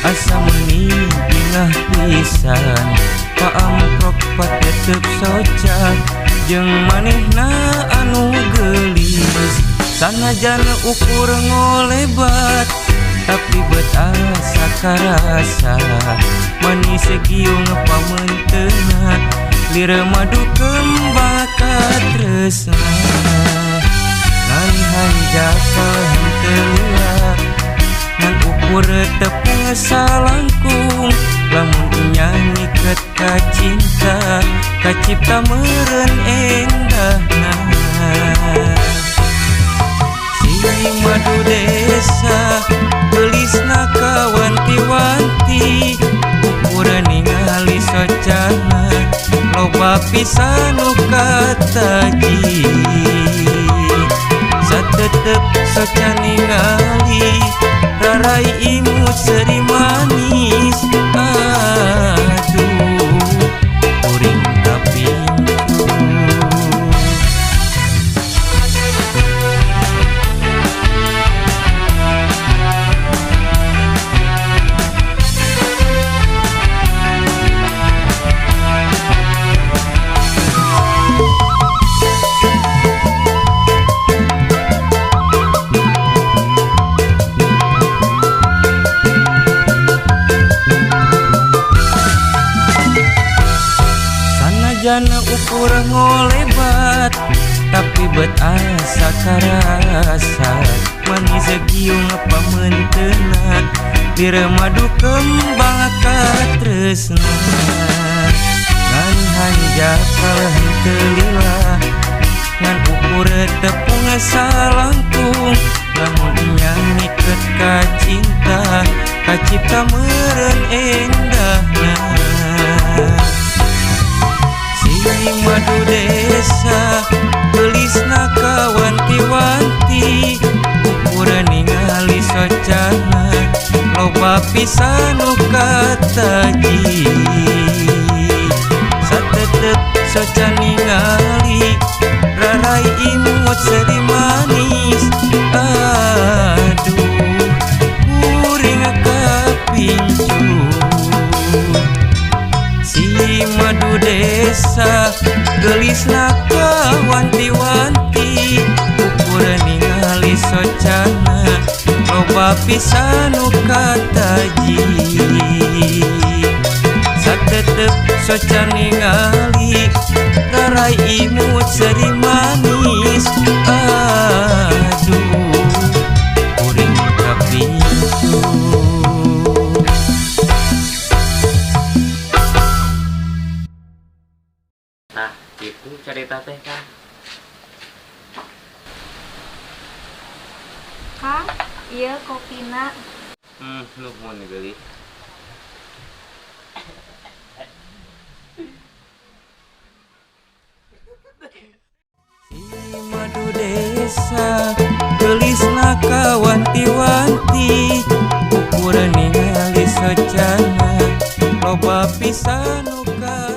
Asa meuni bingah pisan paamprok patetep soca jeung manehna anu geulis sanajan ukur ngolebat tapi bet asa karasa manis giung pamentena lir madu kembang katresna ngan hanjakal henteu lila ngan ukur tepung salangkung lamun nya ngiket ka cinta kacipta meureun endahna si madu desa geulisna kawanti-wanti ukur ningali socana loba pisan nu kataji satetep soca ningali rarai imut seri manis aduh kuring kapincu. Sanajan ukur ngolebat tapi bet asa karasa manis giung pamentena lir madu kembang katresna ngan hanjakal henteu lila ngan ukur tepung salangkung lamun nya ngiket ka cinta kacipta meureun endahna si madu desa geulisna kawanti-wanti ukur ningali socana loba pisan nu kataji satetep soca ningali rarai imut seri manis aduh kuring kapincu si madu desa geulisna kawanti-wanti ukur ningali socana loba pisan nu kataji satetep soca ningali rarai imut seri manis aduh kuring kapincu. Nah, gitu cerita teh kan. Kang, iya kopina. Nuhun geulis. Si madu desa geulisna kawanti-wanti ukur ningali socana loba pisan nu ka